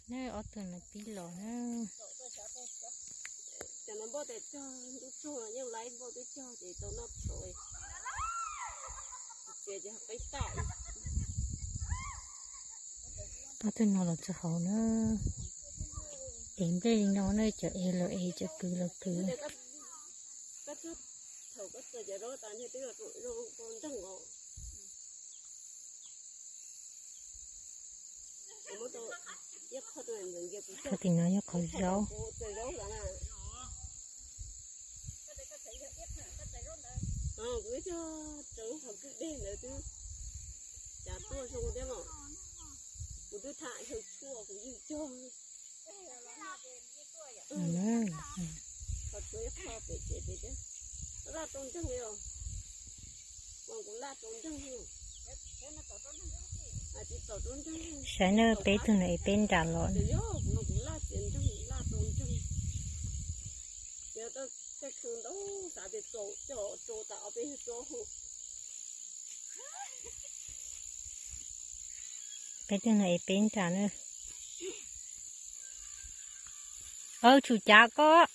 Ne, ob tug no pib los na. Cov no npoj tes cog, ntuj tsaug yeej laib npoj twb cog ces tau noj tshauv. Txiav ces qeb tag. Ob tug no los txog hauv na. Es nplej li no na, cov es los es, cov kwv los kwv. Koj txog thaum koj txog cov zaub tas ntiag twb los zoo rau nreeg os. Qhov tim no yog qhov zaub. Kuv cog rau lub qhov kwj deg ntawd twb cav tuaj zoo thiab mas. Kuv twb tham xyaw tshuaj kuv yeej cog. Qhov tshuav ib qho pem tsev pem thiab. Laj rau nreeg li os. Kuv laj rau nreeg li. Saib na, peb tug no es peb nram los. Yog kuv no kuv laj txiav nreeg, laj rau nreeg. Ces tej khw ntau xav tias txaus coj rau tas ob peb tsob hu. Peb tug no es peb nram na. Aw, tsum cav koj.